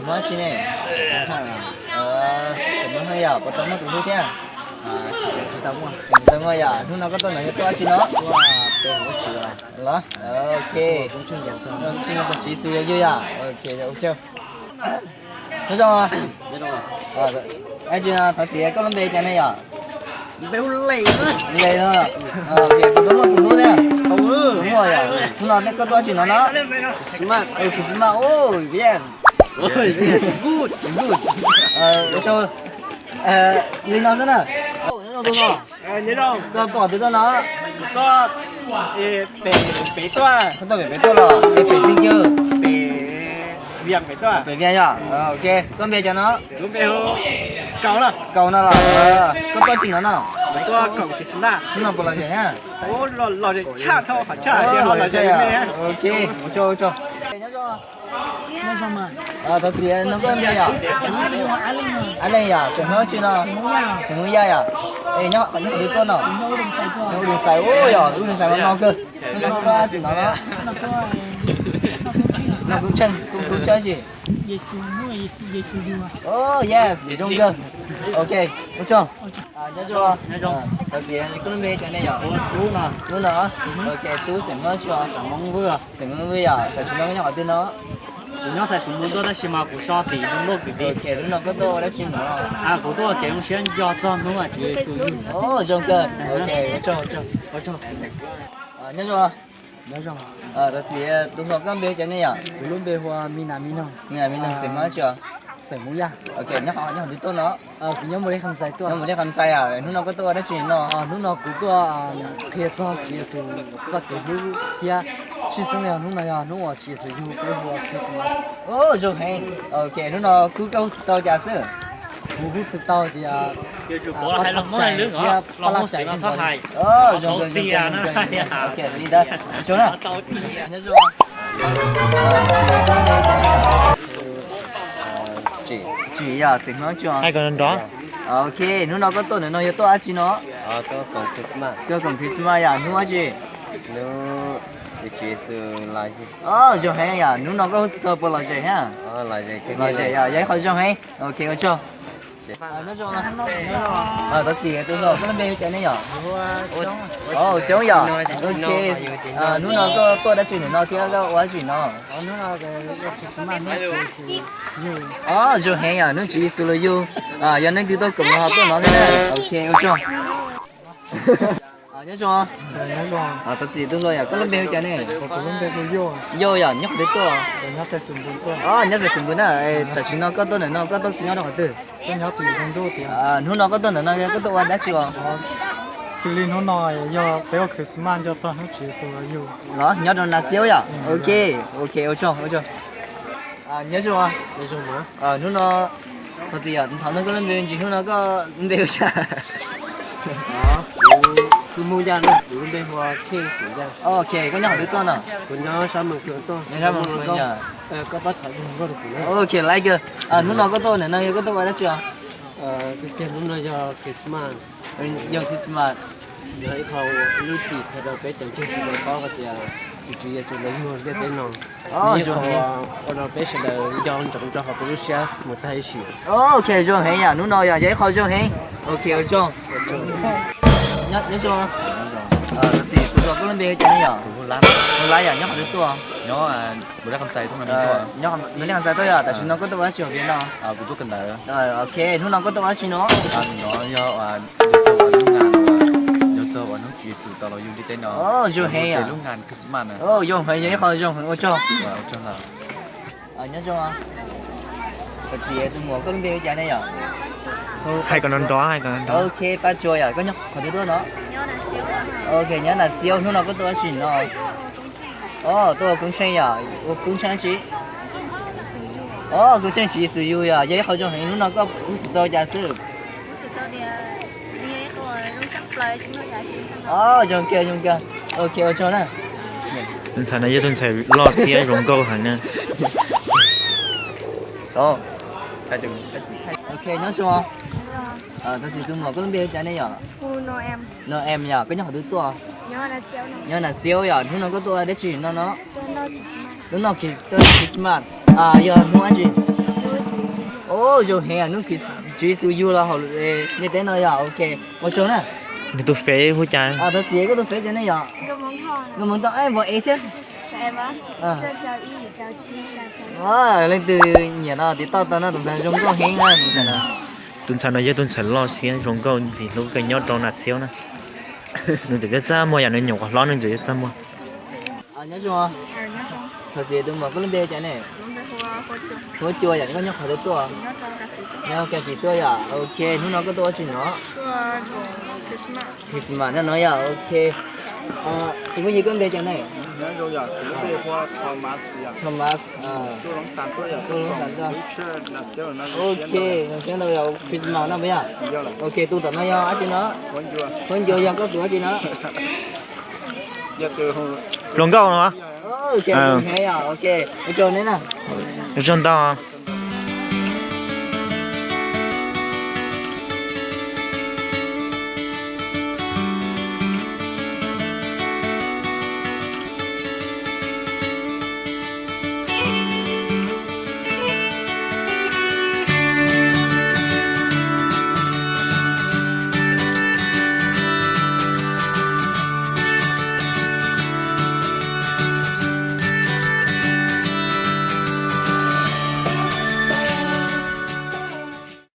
Hmoob dab tsi ne? Txawm Hmoob yog puas tau muaj tus hlub thiab? Tsis tau muaj yom. Hnub no koj tuaj no yog tuaj dab tsi no? Los, ok. Tsis yog yus yom. Nyob zoo. Dab tsi no, thov txim, koj lub npe cas ne yom? Npe hu Lem no. Puas tau muaj tus hlub thiab? Tau muaj yom. Hnub no koj tuaj dab tsi no no? Christmas. Ua tsaug. Li no xwb na. Koj tuaj qhov twg tuaj no? Koj tuaj pem pem tuaj los pem pem twg? Pem Vias yom. Ok, koj npe cas no? Kaus no los. Koj tuaj dab tsi no no? Hnub no puas lom zem thiab? Ok, ua tsaug, ua tsaug. Thov txim, no koj npe yom? Ab Leej yom, xeem Hmoob dab tsi no? Xeem Hmoob Yaj yom. Es nyob qhov twg tuaj no? Nyob Ub Dum Xais, ub yog Ub Dum Xais mas no kawg. Hnub no koj dab tsi no no? Noj kub tsheej, kub tsheej tsi? Yes, zoo kawg. Ok, ua tsaug. Nyob zoo. Thov txim, koj lub npe cas ne yom? Tub no. Ok, Tub xeem Hmoob dab tsi os? Xeem Hmoob Vwj yom. Tam sim no koj nyob qhov twg no? Kuv nyob Xais Xus Npus Ntuj tab sis mas kuv so tim Doo Loj Kwm Tij. Hnub no koj tuaj ua dab tsi no? Kuv tuaj ua kev zoo siab nco txog hnub Tswv Yexus yug. Zoo kawg. Ua tsaug, ua tsaug. Nyob zoo. Thov txim, tus hluas, koj npe cas ne yom? Kuv lub npe hu ua Me Nas Me Noog. Me Nas Me Noog xeem Hmoob dab tsi os? Xeem Hmoob Yaj. Ok, nyob qhov twg tuaj no? Kuv nyob Mus Dej Kham Xais tuaj. Nyob Mus Dej Kham Xais yom. Hnub no koj tuaj ua dab tsi no? Hnub no kuv tuaj qhia txog Tswv Yexus txoj kev hlub thiab tshwj xeeb yog hnub no yog hnub uas Tswv Yexus yug peb hu ua Christmas. Zoo heev. Ok, hnub no koj hu xwm tau cas xwb? Kuv hu xwm tau tias Paj Laj Tsaig thiab Paj Laj Tsaig. Zoo kawg, zoo kawg, zoo kawg. Ok, li ntawd. Ua tsaug na. Tsim yog xeem Hmoob dab tsi os? Ok, hnub no koj tuaj ntawm no yog tuaj dab tsi no? Tuaj koom Christmas yom, hnub dab tsi? Zoo heev yom, hnub no koj hu xwm tau puas lom zem thiab? Lom zem yom, yog ib qho zoo heev. Ok, ua tsaug. Thov txim, tus hluas, koj lub npe hu cas ne yom? Coob yom. Ok, hnub no koj tuaj dab tsi ntawm no thiab koj ua dab tsi no? Zoo heev yom, hnub Tswv Yexus los yug, yog leej twg tuaj koom los ho tuaj no thiab na. Ok, ua tsaug. Nyob zoo. Thov txim, tus hluas yom, koj lub npe hu cas ne? Yauj yom, nyob qhov twg tuaj? Nyob Xais Xus Npus na. Tam sim no koj tuaj ntawm no koj tuaj nyob rau qhov twg? Hnub no koj tuaj ntawm no koj tuaj ua dab tsi os? Xws li hnub no yog peb ua Christmas nco txog hnub Tswv Yexus los yug. Los nyob rau Nas Xiaub yom? Ok, ok, ua tsaug, ua tsaug. Nyob zoo. Hnub no, thov txim yom, thov no koj lub npe ntsis, hnub no koj npe hu cas? Kuv Hmoob Yaj no, kuv lub npe hu ua Kheej Xyooj Yaj. Ok, koj nyob qhov twg tuaj no? Kuv nyob sab Moos Kws tuaj. Nyob sab Moos Kws yom. Ok, laiv kawg. Hnub no koj tuaj ntawm no yog koj tuaj ua dab tsi os? Tiag tiag hnub no yog Christmas. Yog Christmas. Yog ib qho lub cim qhia rau peb cov ntseeg sawv daws paub hais tias tus Tswv Yexus los yug ntiaj teb no. Ua rau peb sawv daws nco ntsoov rau hauv peb lub siab mus tag ib sim. Ok, zoo heev yom, hnub no yog yog ib qho zoo heev. Ok, ua tsaug. Nyob zoo. Thov txim, tus hluas, koj lub npe hu cas ne yom? Hu Lab yom, nyob qhov twg tuaj? Nyob Mus Dej Kham Xais tuaj yom, tam sim no koj tuaj ua dab tsi hauv Vias no? Ok, hnub no koj tuaj ua dab tsi no? Yog txog ua hnub Tswv Yexus tau los yug ntiaj teb no. Zoo heev yom. Lub ngan Christmas na. Zoo heev, yog ib qho zoo heev, ua tsaug. Nyob zoo. Thov txim, tus muam, koj lub npe hu cas ne yom? Hais kom nrov nrov, hais kom nrov nrov. Ok, Paj Tsua yom, koj nyob qhov twg tuaj no? Ok, nyob Nas Xiaub, hnub no koj tuaj ua dab tsi no? Tuaj ua koob tsheej yom, ua koob tsheej dab tsi? Koob tsheej Tswv Yexus yug yom, yog ib qho zoo heev, hnub no koj hu xwm tau cas xwb? Zoo kawg, zoo kawg. Ok, ua tsaug na. Tus ntxhais no yog tus ntxhais loj thiab zoo nkauj heev na. Ok, nyob zoo. Thov txim, tus muam, koj lub npe hu cas ne yom? Noem yom, koj nyob qhov twg tuaj? Nyob Nas Xiaub yom, hnub no koj tuaj ua dab tsi no no? Tuaj noj Christmas. Yog hnub dab tsi? Zoo heev, hnub Tswv Yexus yug los hauv ntiaj teb no yom. Ok, ua tsaug na. Nws tus fev hu cas? Thov txim, koj tus fev cas ne yom? Nkauj Hmoov Ntoo, npawb E thiab. Leej twg nyiam no tiv tauj tau no, tus ntxhais zoo nkauj heev na tus ntxhais no. Tus ntxhais no yog tus ntxhais loj siab zoo nkauj ntxim hlub kawg nyob rau nas xiab na. Nws tseem txaj txaj muag yom, nws nyuam qhuav hlob nws tseem txaj txaj muag. Nyob zoo. Thov txim tus muam, koj lub npe cas ne? Huab Cua yom, koj nyob qhov twg tuaj? Nyob Kas Xim tuaj yom. Ok, hnub no koj tuaj ua tsi no? Christmas no yom. Ok, tus phooj ywg koj npe cas ne? Thomas. Ok, zoo siab ntau yom, Christmas no puas yog? Ok, tus tom no yog dab tsi no? Huab Cua yog koj tus dab tsi no? Hluas nkauj no. Ok, ua tsaug neb na. Ua tsaug ntau.